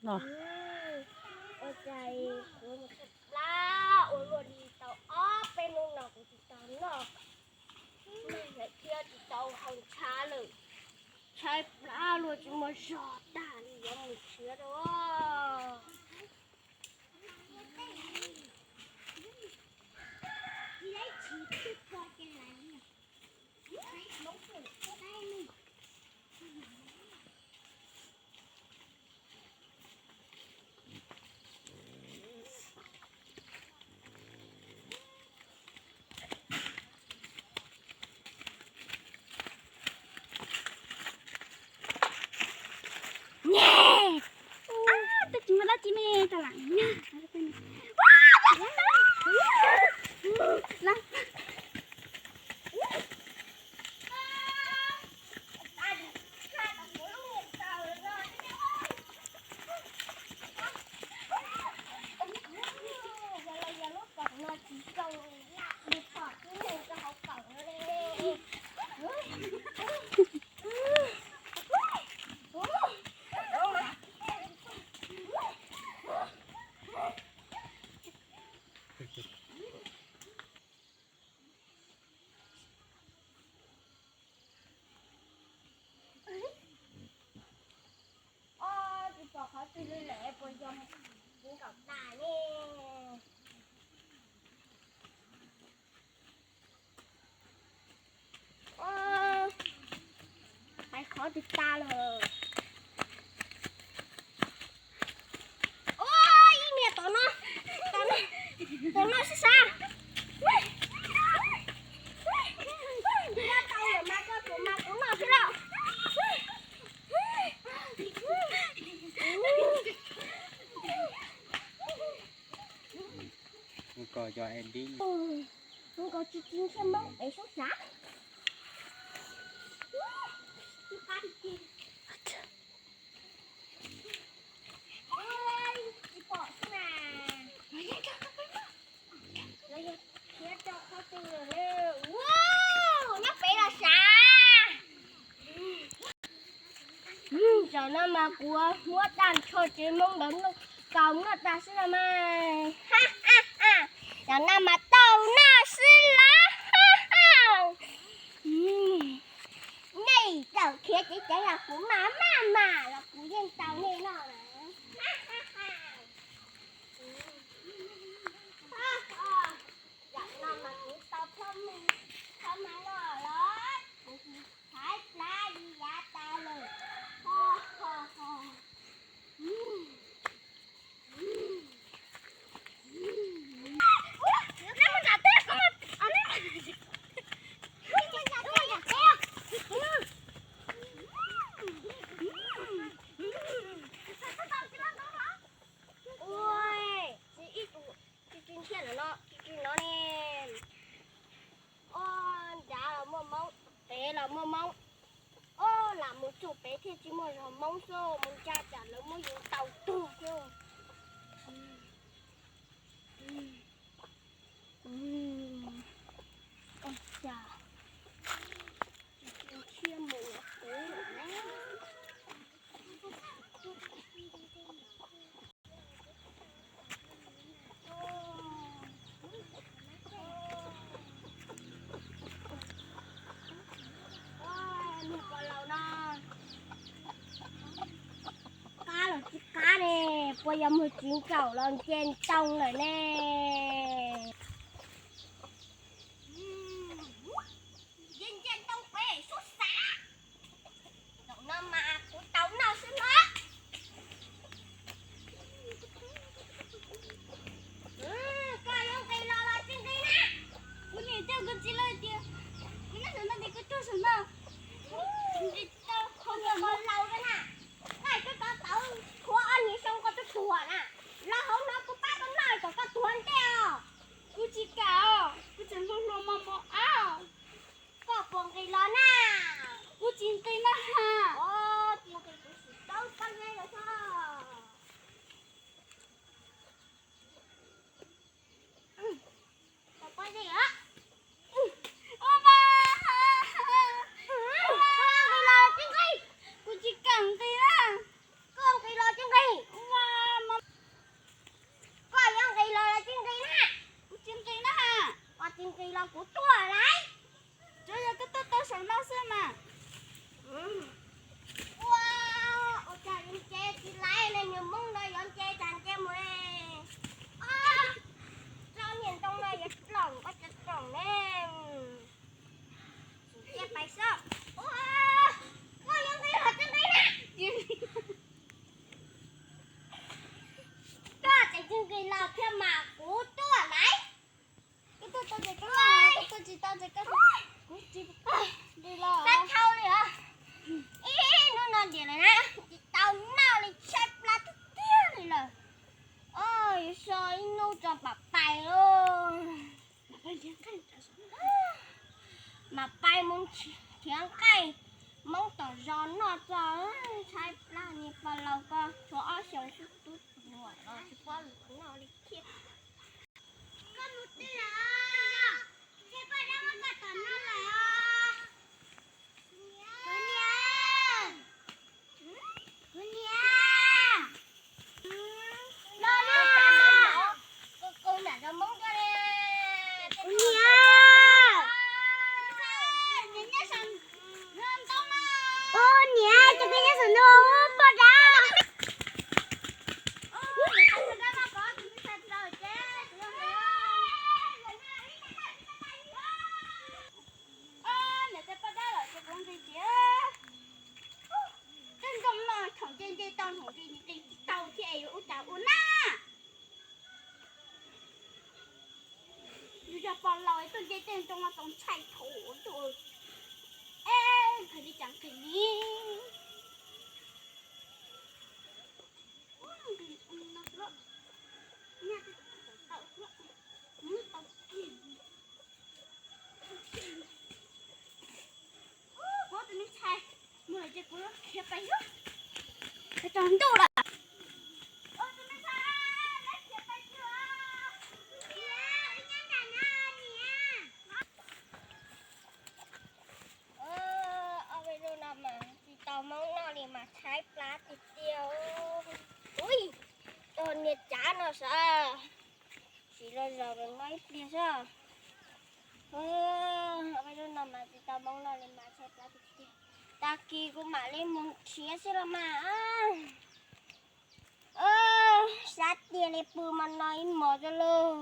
Ua cas kuv mus tshaib plab ua luaj li tau ob peb hnub no kuv tsis tau noj, lawm thiab tsis tau haus ntshav lawm. Tshaib plab luaj tsis muaj zog tag li yuav mus nrhiav rau. Twb tsis muaj dab tsi me tas lam. Tsis pom qhov twg li lawm, puas yog kuv nkaum tas ne? Hais qhov twg tas lawm. Ua ib niag tom no, tom no, tom no sab sab. Nyob tau lawm mas koj tus mas kuv noj xwb lauj. Nkaus tsis tsis ntshiab Hmoob pem sub sav. Tsis pom xwb na. Lawv yog khiav rau qhov twg lawm ne? Nyob pem los sav. Zaum no mas kuv muab tag nrho tsev Hmoob ntawd kaus noj tag xwb los mas. Zaum no mas tau noj xwb los. Nej txawm khiav ceev ceev los kuv mas maj mam los kuv yeej tau nej noj na. Zaum no mas kuv tau thab, thab mas noj los kuv thaiv plab li yav tas lawm. Ua, tsis ib tug, tsis tsis ntshiab lawm no, tsis tsis no ne. Ob nrad los muaj Hmoob, pem los muaj Hmoob. Ob, lam mus txog pem thiaj tsis muaj zog Hmoob xwb, mus ntsa tsam lawv muab yus tau tuag thiab. Qab los tsis qab ne, puas yog muag tsis nkaum los nce ntoo lawm ne? Nce nce ntoo pem sub sav. Zaum no mas kuv tau noj xwb na. Koj yuav nqis los los tsis nqis na. Kuv niam coj kuv txiv lawv tias kuv nyob saum no ces kuv tuag saum no. Nqis tau qhov niam qhov laus na. Koj kov tau thuav ob niag xyoo koj twb tuag na. Los hauv no kuv pab koj noj kom koj tuag ntej os. Kuv Los thiaj mam kuv tuaj lawm. Koj tuaj tau ces koj, koj tuaj tsis tau ces koj, kuv tsis tuaj li los. Tau dhau li os. Ib hnub no ntiav lawm na, tsis tau noj li, tshaib plab tiag tiag li lawm. Yuav so ib hnub tso pam pais lauj. Mam pais mus nrhiav nqaij Hmoob tom zos noj tso, tshaib plab, niag pog laus ko tshuav ob xyoos xwb, tub nyuam los tsis paub lus noj li thiab. Koj mus twg lawm? Tshaib plab, muab koj tom noj lawm os. Kuv niam, kuv niam, los na. Kuv niam, kuv niam, ces koj nyob saum ntoo poj dab. Niam, tej poj dab lawm ces kuv nqis tias tej ntoo no thaum nce nce tau, thaum nqis nqis tsis tau thiab es yuav ua cas ua na. Yus yog pog laus es tuaj nce tej ntoo no tau ntshai thaum ub. Es nqis li cas nqis li. Kuv tus me ntxhais mus lawm ces kuv khiav pais xwb, tsaus ntuj lawm. Ob peb zaug no mas tsis tau Hmoob noj li mas tshaib plab tiag tiag. Ua niag cav no sav, siv los zaum los noj ib pliag xwb. Ob peb zaug no mas tsis tau Hmoob noj li mas tshaib plab tiag tiag. Tag kis kuv mam li mus nrhiav xwb los mas. Sab tiag li pw mas no ib hmos tso lauj.